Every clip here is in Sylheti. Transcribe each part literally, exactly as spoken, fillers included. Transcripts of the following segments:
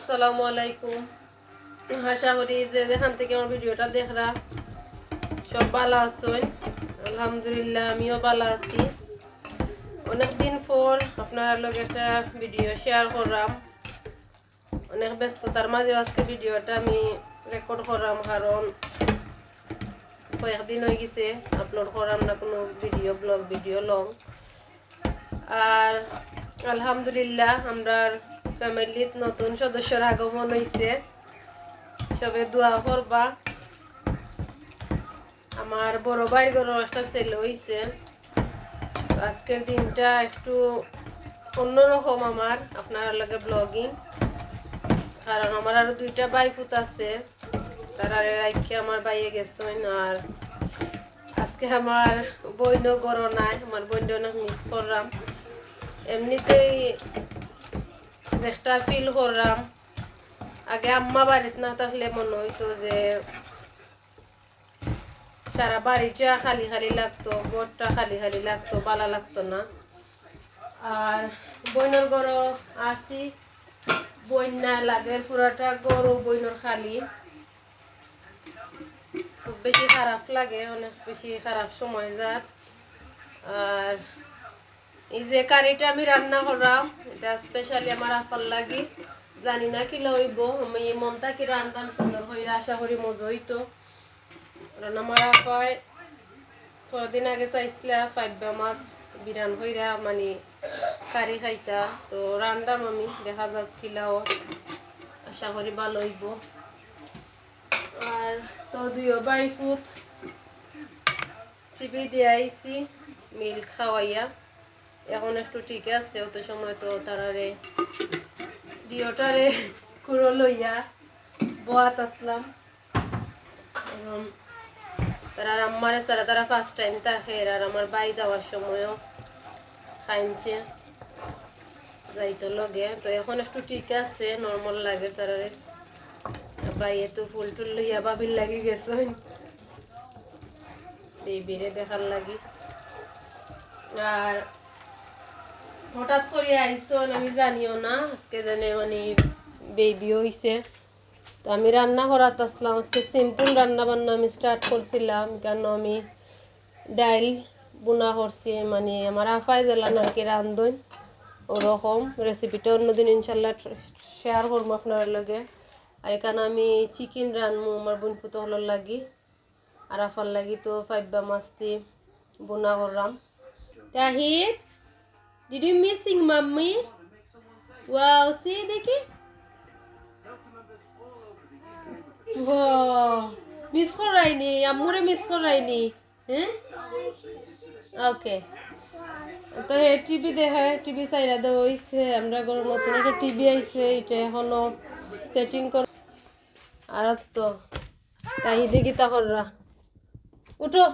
আসসালামু আলাইকুম। আশা করি যে যেখান থাকি আমার ভিডিওটা দেখরা সব ভালা আছইন। আলহামদুলিল্লাহ, আমিও ভালা আছি। অনেক দিন পর আপনারার লগে একটা ভিডিও শেয়ার করলাম। অনেক ব্যস্ততার মাঝে আজকে ভিডিওটা আমি রেকর্ড করলাম, কারণ কয়েকদিন অই গেছে আপলোড করলাম না কোনো ভিডিও, ব্লগ ভিডিও লং। আর আলহামদুলিল্লাহ, আমরার ফ্যামিলিত নতুন সদস্যর আগমন অইছে। সবে দোয়া করবা। আমার বড় ভাইর ঘরর একটা ছেলে অইছে। তো আজকের দিনটা একটু অন্যরকম আমার, আপনারার লগে ব্লগিং, কারণ আমার আরো দুইটা ভাইফুত আছে, তারারে রাখিয়া আমার ভাইয়ে গেছইন। আর আজকে আমার বইনও ঘরো নাই, আমার বইনরে অনেক মিস করলাম। এমনিতেই যে একটা ফিল করলাম, আগে আম্মা বাড়িত না থাকলে মনে অইতো যে সারা বাড়িটা খালি খালি লাগতো, ঘরটা খালি খালি লাগতো, ভালা লাগতো না। আর বইনর ঘরো আছি, বইন না লাগের, পুরাটা ঘরও বইনর খালি। খুব বেশি খারাপ লাগে, অনেক বেশি খারাপ সময় যার। আর এই যে কারিটা আমি রান্না করলাম, এটা স্পেশালি আমার আফার লাগি। জানি না কিলা অইবো, আমি মন থাকি রান্ধলাম সুন্দর কইরা, আশা করি মজা অইতো। কারণ আমার আফায় কয়দিন আগে চাইছলা ফাইব্বা মাছ বিরান কইরা মানে কারি খাইতা, তো রান্ধলাম আমি, দেখা যাউক কিলা অয়, আশা করি ভালা অইবো। আর তো দুইও ভাইফুত টিভি দিয়া আইছি, মিল্ক খাওয়াইয়া। এখন একটু ঠিক আছে, অত সময় তো তারারে দুইওটারে কুলো লইয়া বওয়াত আছলাম। এখন তারার আম্মারে ছাড়া তারা ফার্স্ট টাইম থাকের, আর আমার ভাই যাওয়ার সময়ও কাইনছে যাইতো লগে। তো এখন একটু ঠিক আছে, নরমাল লাগের তারারে। ভাইয়ে তো ফুল টুল লইয়া ভাবির লাগি গেছইন বেবিরে দেখার লাগি। আর হঠাৎ করি আইছইন, আমি জানিও না আজকে যেন মানে বেবি অইছে। তো আমি রান্না করাত আছলাম, আজকে সিম্পল রান্না বান্না আমি স্টার্ট করছিলাম, কেন আমি ডাইল বুনা করছি, মানে আমার আফায় যেলা নাকি রান্ধইন ওরকম। রেসিপিটা অন্যদিন ইনশাল্লাহ শেয়ার করমু আপনারার লগে। আর এখানো আমি চিকেন রানমু আমার বইনফুত অকলর লাগি। আর আফার লাগি তো ফাইব্বা মাছদি বুনা করলাম। Tahir, did you missing mommy? Wow, see দেখি। ও, মিস করায়নি, আম্মুরে মিস করায়নি। হ্যাঁ? ওকে। তো হে টিভি দেখে, টিভি চাইরা দেওয়া অইছে। আমরার ঘরো নতুন একটা টিভি আইছে, ইটা এখনো সেটিং কর। আর তো তাই দেখি তা কররা। উঠো।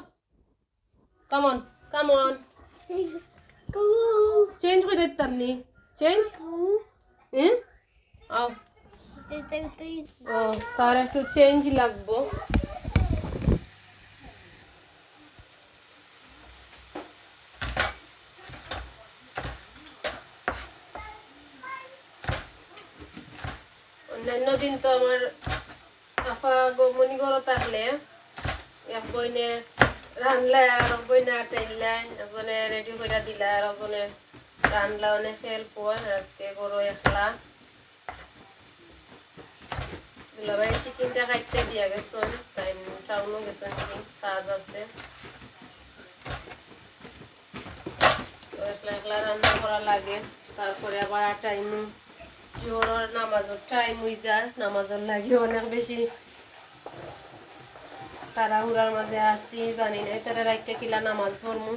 Come on, come on. Change করি দিতাম নি? চেঞ্জ? হ্যাঁ? আও। ও, তার একটু চেঞ্জ লাগবো। অন্যান্য দিন তো আমার আফা গ-, মনি ঘরো থাকলে এক বইনে রানলা, আর এক বইনে আটাইলা, একজনে রেডি করিয়া দিলা, আর একজনে রানলা, অনেক হেল্প অয়। আর আজকে ঘরো একলা। দুলাভাই চিকেনটা কাটতে দিয়া গেছইন, তাইন টাউনো গেছইন, কি কাজ আছে। তো একলা একলা রান্না করা লাগে, তারপরে আবার আটাইমু, জোহরর নামাজর টাইম অই যার, নামাজর লাগি অনেক বেশি তাড়াহুড়ার মাঝে আছি, জানি না তারা রাইতে কিলা নামাজ পড়মু।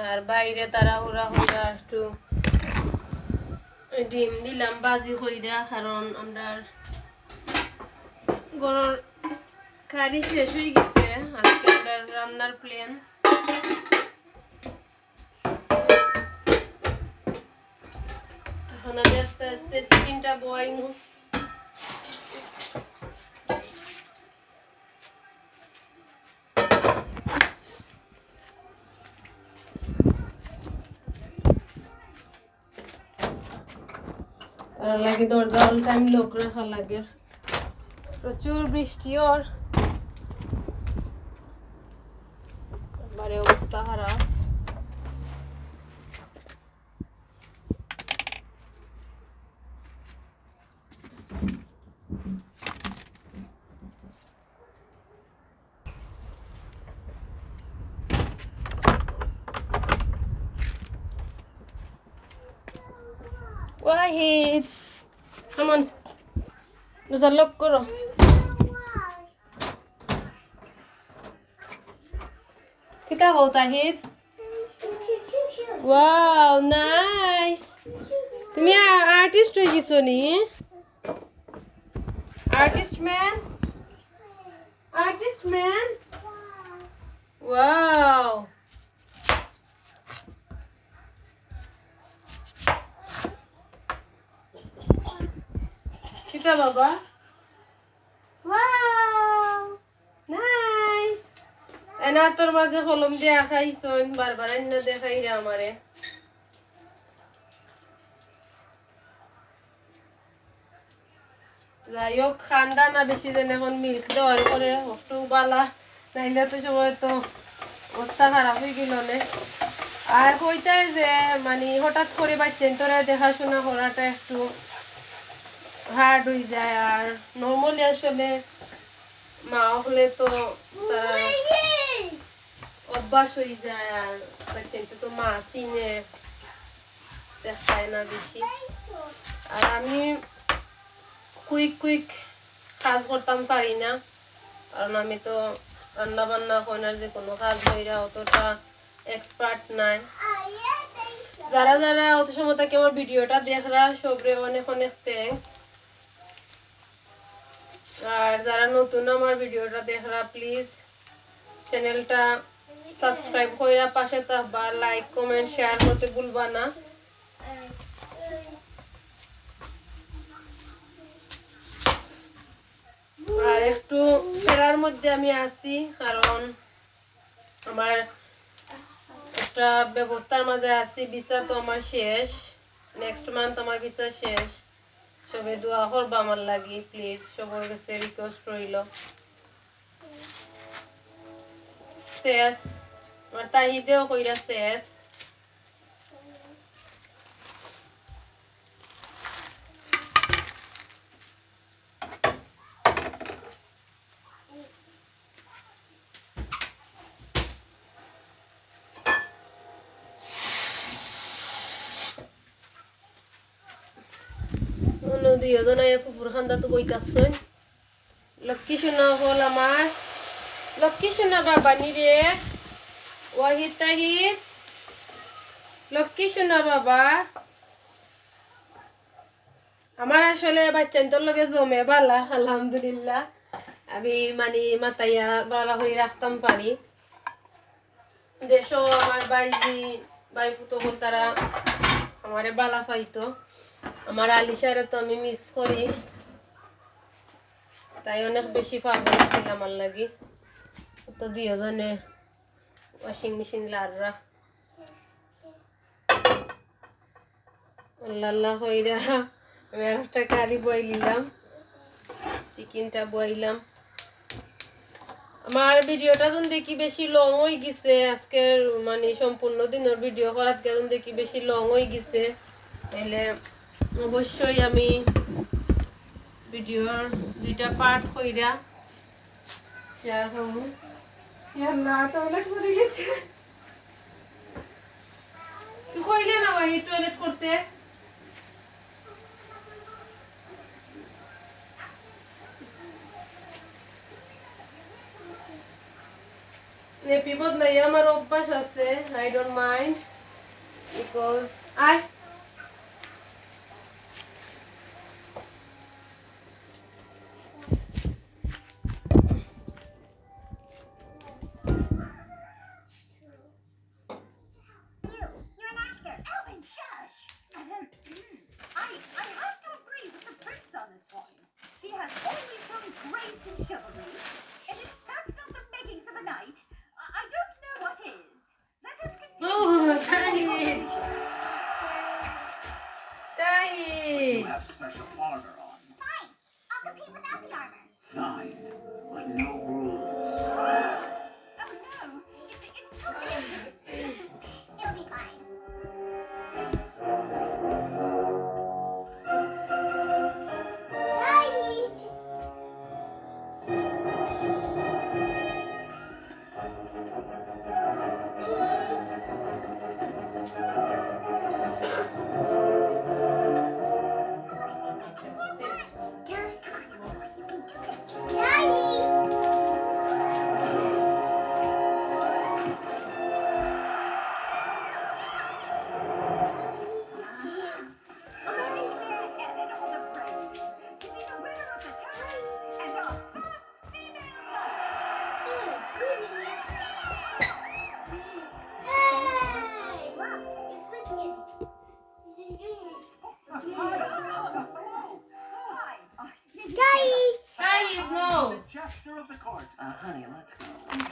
আর বাইরে তাড়াহুড়া কইরা একটু ডিম দিলাম ভাজি কইরা, কারণ আমরার ঘরর কারি শেষ অই গেছে। আজকে আমরার রান্নার প্ল্যান আস্তে চিকেনটা বয়াইমু। তার লাগি দরজা all time lock রাখা লাগে। প্রচুর বৃষ্টি অর, একবারে অবস্থা খারাপ। ওয়াহিদ, come on, দরজা lock করো। কিতা কও তাহির? Wow, nice. তুমি আ-, artist অই গেছো নি? Artist man? Artist man? Wow. কিতা বাবা? Wow. Nice. এনা তোর মাঝে কলম দিয়া আঁকাইছইন, বারবার আইন্না দেখাইরা আমারে। যাই হোক, ঠান্ডা না বেশি যেন এখন milk দেওয়ার পরে একটু বালা, নাইলে তো সময় তো অবস্থা খারাপ অই গেল নে। আর কইতায় যে মানে হঠাৎ করে বাচ্চাইন্তরে দেখাশোনা করাটা একটু hard অই যায়, আর normally আসলে মা হলে তো তারা অভ্যাস অই যায়, আর বাচ্চাইন্তে তো মা চিনে, দেখায় না বেশি। আর আমি quick quick কাজ করতাম পারি না, কারণ আমি তো রান্না বান্না কইন আর যে কোনো কাজ কইরা অতটা expert নায়। যারা যারা অত সময় থাকি আমার video টা দেখরা, সবরে অনেক অনেক thanks। আর যারা নতুন আমার video টা দেখরা, please channel টা subscribe কইরা পাশে থাকবা, like, comment, share করতে ভুলবা না। আর একটু প্যারার মধ্যে আমি আছি, কারণ আমার একটা ব্যবস্থার মাঝে আছি, ভিসা তো আমার শেষ, next month আমার ভিসা শেষ। সবে দোয়া করবা আমার লাগি, please, সবর গেছে request রইল। শেষ, আমার তাহিদেও কইরা শেষ। অনো দুইজন আইয়া ফুফুর কান্দাত বই থাকছইন। লক্ষ্মী সোনা অকল আমার, লক্ষ্মী সোনা বাবা নি রে, ওয়াহিদ তাহিদ, লক্ষ্মী সোনা বাবা। আমার আসলে বাচ্চাইন্তর লগে জমে বালা, আলহামদুলিল্লাহ। আমি মানে মাতাইয়া বালা করি রাখতাম পারি। দেশো আমার ভাইজি, ভাইফুতো অকল তারা আমারে বালা পাইতো। আমার আলিশারে তো আমি miss করি, তাই অনেক বেশি পাগল আছিল আমার লাগি। তো দুইজনে washing machine লাড়রা। আল্লাহ আল্লাহ কইরা আমি আর একটা কারি বইলিলাম, চিকেনটা বইলাম। আমার video টা যখন দেখি বেশি long অই গেছে, আজকের মানে সম্পূর্ণ দিনর video করাত গিয়া যখন দেখি বেশি long অই গেছে, তাইলে অবশ্যই আমি video র দুইটা part কইরা share করমু। ইয়াল্লা, toilet ভরি গেছে। তুই কইলে না ভাই toilet করতে? Nappy বদলাই আমার অভ্যাস আছে, I don't mind, because আয়। Have special armor on. Fine. I'll compete without the armor. Fine, but no rules. Oh no, it's, it's too dangerous. It'll be fine. Guys! Guys, no! Jester of the court. Uh, honey, let's go. Wait,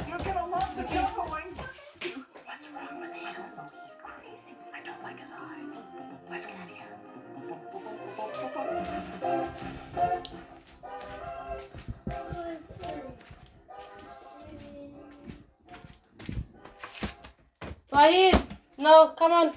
you're gonna love the juggling. What's wrong with him? He's crazy. I don't like his eyes. Let's get out of here. Wahid, no, come on.